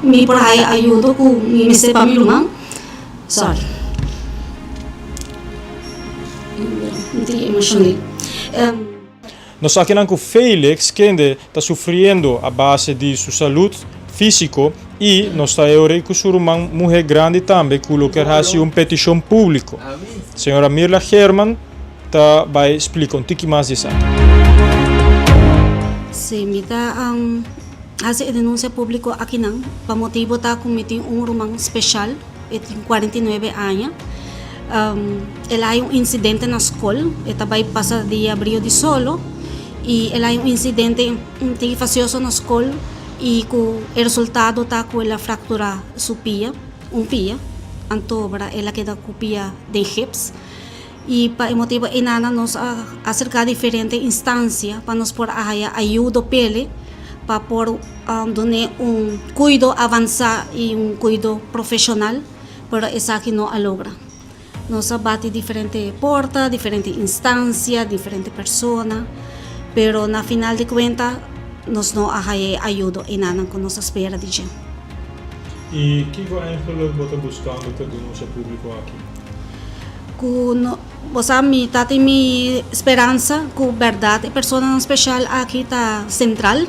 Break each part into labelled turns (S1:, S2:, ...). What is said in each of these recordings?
S1: mi por haya ayudo ku mi mester pa mi ruman. Sorry. Mi tin emoshonel.
S2: Nos akinan ku Felix kende ta sufriendo a base di su salud fisico y nos ta eori ku su ruman muhe grandi tambe ku lo kier haci un peticion publico. Señora Mirla Geerman ta bay splica un tiki mas di esaki.
S1: Si, mi ta haci e denuncia publico akinan pa motibo ta ku mi tin un ruman special. E tin 49 aña. El a hay un incidente na skol. E ta bai pasa dia brio di solo y el a hay un incidente un tiki facioso na skol y cu e resultado ta cu el a fractura su pia, un pia. Anto bra el a keda cu pia den gips. Y pa e motibo eynana nos a acerca diferente instancia pa nos por a haya ayudo p'ele pa por dun'e un cuido avansa y un cuido profesional, pero esaki no a logra. Nos a bati diferente porta, diferente instancia, diferente persona, pero na final di cuenta nos no a haya e ayudo eynana cu nos a spera di dje.
S2: Y kico eigenlijk bo ta buscando cu e denuncia publico aki?
S1: Ku no bo sa mi ta tin mi speransa ku bèrdat e personanan speshal aki ta sentral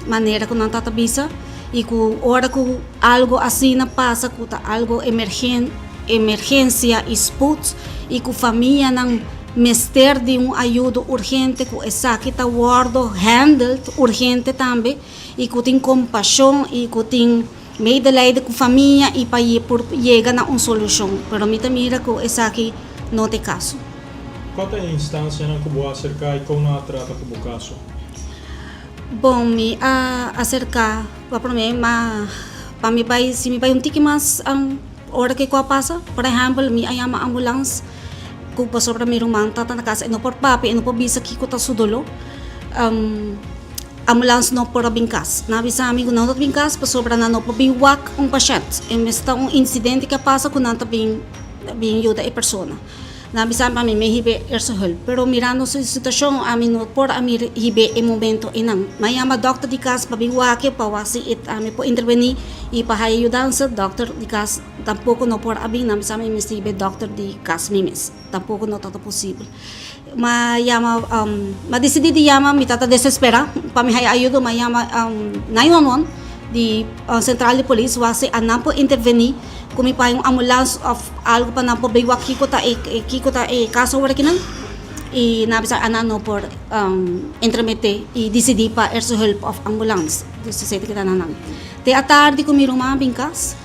S1: manera ku nan ta ta bisa i ku ora ku algu asina pasa ku ta algu emergen emergensia i sput i ku famianan mester di un ayudo urgente ku esaki ta wòrdu handled urgente tambe i ku tin kompashon i ku tin Medelijden ku famia i pa por yega na un solushon, pero mi ta mira ku esaki no ta e kaso.
S2: Kua ta e instansianan ku bo a aserká i kon nan a trata ku bo kaso?
S1: Bon, mi a aserká pa promé, ma pa mi bai, si mi bai un tiki mas ora ke ku a pasa, por ehèmpel mi a yama ambulans ku pasobra mi ruman ta na kas, e no por papia, e no por bisa kiko ta su doló. Ambulans no por a bin kas. Nan a bisa mi ku nan no ta bin kas pasobra nan no por bin wak un pashènt. E mes ta un insidente ku a pasa ku nan ta bin bin yuda e persona. Nan a bisa mi pa mi me hib'é eerste hulp. Pero mirando su situashon ami no por a mir hib'é e momento einan. Mi a yama dòkter di kas pa bin wak e pa wak si e ami por intervení i pa haya yudansa. Dòkter di kas tampoko no por a bin. Nan a bisa mi mester hib'é dòkter di kas mi mes. Tampoko no tabata posibel. M'a yama, m'a disidí di yama, mi tabata desesperá pa mi haya ayudo, m'a yama 911 di sentral di polis wak si nan por intervení ku mi pa un ambulans òf algu pa nan por bin wak kiko ta e kiko ta e kaso awor akinan i nan a bisa nan no por entremeté i disidí pa eerste hulp òf ambulans, dus esei ta keda na nan. Te atardi ku mi ruman a bin kas.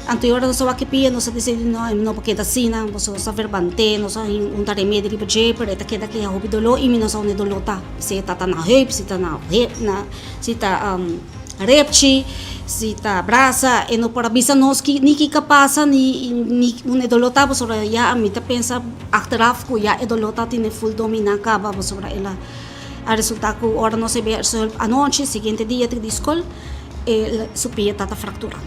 S1: Anto e ora nos a wak e pia, nos a disidi no, e no por keda asina, pasobra nos a verbant'é, nos a hin un ta remedi riba dje, pero e ta keda keha hopi doló i mi no sa unda e doló ta, si e ta ta na heup, si ta na hep, na si ta repchi, si ta brasa, e no por a bisa nos ki ni kiko a pasa ni ni unda e doló ta, pasobra ya ami ta pensa achteraf ku ya e doló ta tene ful dominá kaba, pasobra el a a resultá ku ora nos a bai eerste hulp anochi, siguiente dia ta di skol, e su pia ta ta frakturá.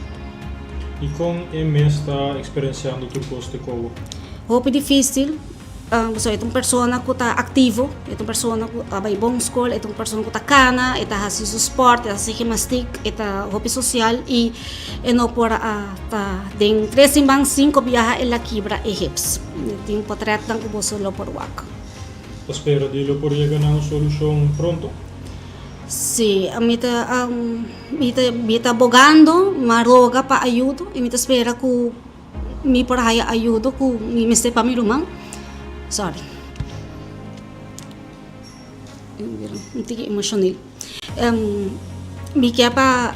S2: I kon e mes ta eksperensiando tur kos te kobo?
S1: Hopi difísil, pasobra e ta un persona ku ta aktivo, e ta un persona ku ta bai bon skol, e ta un persona ku ta kana, e ta hasi su spòrt, e ta hasi gimnastik, e ta hopi sosial i e no por a ta den tres siman sinku biaha el a kibra e hips. Tin potrètnan ku boso lo por wak.
S2: Ta spera di lo por yega na un solushon pronto?
S1: Sí, mi ta mi ta mi ta bogando, mi a roga pa ayudo i mi ta spera ku mi por haya ayudo ku mi mester pa mi ruman. Sorry. Un tiki emoshonel. Mi ke pa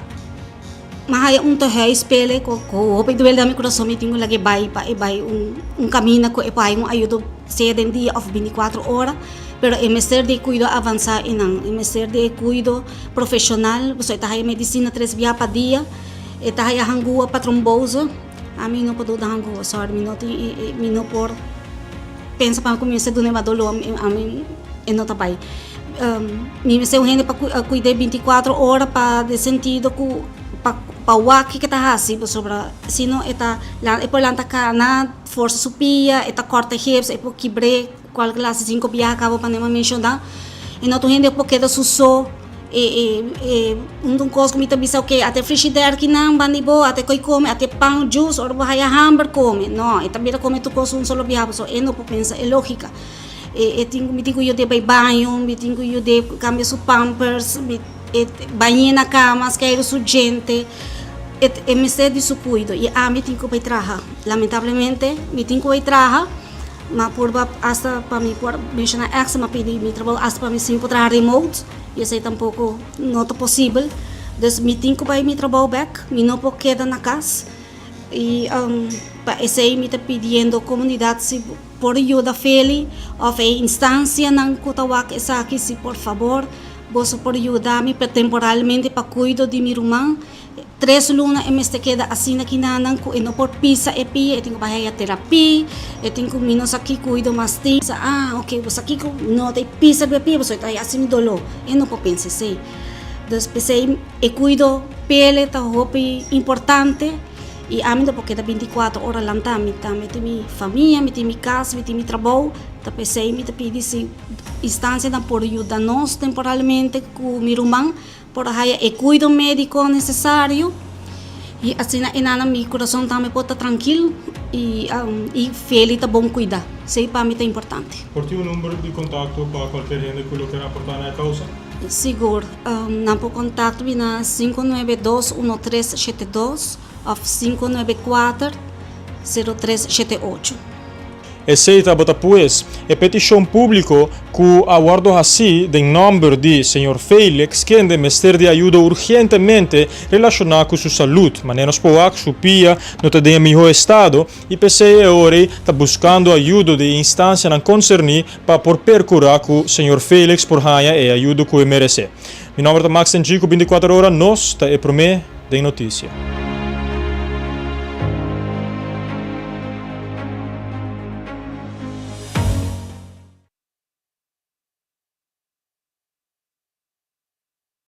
S1: mi haya un tehuis p'e ku hopi duel den mi kurason mi tin ku lag'e bai pa e bai un kaminda ku e por haya un ayudo sea den dia òf bintikuatro ora. Pero e mester di kuido avansá einan, e mester di e kuido profeshonal, pasobra e ta haya medisina tres bia pa dia, e ta haya hangua pa trombose, ami no por duna hangua, sorry, mi no tin e, mi no por pensa pa mi kuminsá duna e mas doló, ami e no ta bai. Mi mester un hende pa kuid'é bintikuatro ora pa den sentido ku pa pa wak kiko e ta hasi, pasobra si no e ta e por lanta kana, forsa su pia, e ta kòrta heps, e por kibr'é. Cual clase cinco biaha caba pa nema menciona e no tur hende por keda su so. E e e un kos ku mi ta bisa, ok, ate frigidaire kinan bandi bo, ate koi kome, ate pan, juice, ora bo haya hamber kome. No, e ta bira kome tur kos un solo biaha, so e no por pensa e lógika. E e tin mi tin ku yud'é bai baño, mi tin ku yud'é kambia su pampers, mi e bañ'é na kama, skeiru su djente. E e mester di su kuido i ami tin ku bai traha. Lamentablemente mi tin ku bai traha. Ma purba hasta pa mi por menciona extra, ma pidi mi trabou hasta pa mi si mi por traha remote y esey tampoco no ta posibel. Dus mi tin cu bay mi trabou bek, mi no por keda na cas y pa esey mi ta pidiendo comunidad si por yuda Feli of e instancianan cu ta wak esaki si por fabor boso por yuda mi temporalmente pa cuido di mi ruman. Tres luna e mester keda asina kinanan ku e no por pisa e pia, e tin ku bai haya terapi, e tin ku mi no sa ki kuido mas tin. Sa ah ok bo sa kiko no ta e pisa riba e pia pasobra e ta haya asina doló, e no por pensa esei. Dus p'esei e kuido pele ta hopi importante i ami no por keda bintikuater ora lantá, mi tambe tin mi famia, mi tin mi kas, mi tin mi trabou, ta p'esei mi ta pidi si instansianan por yuda nos temporalmente ku mi ruman. Por a haya e cuido medico necesario y asina e nana mi corazon tambe por ta trankil y y Feli ta bon cuida. Esey pa mi ta importante.
S2: Por tin un number di contacto pa cualkier hende cu lo kier aporta na e causa?
S1: Sigur. Nan por contacto mi na 592 1372 of 594 0378.
S2: Esei tabata pues e petishon públiko ku a wòrdu hasí den nòmber di señor Felix kende mester di ayuda urgentemente relashoná ku su salud. Manera nos por wak, su pia no ta den e mihó estado i p'esei e ora ei ta buskando ayudo di e instansianan konserní pa por perkurá ku señor Felix por haña e ayudo ku e meresé. Mi nòmber ta Max Tenchiku, 24 ora nos ta e promé den notisia.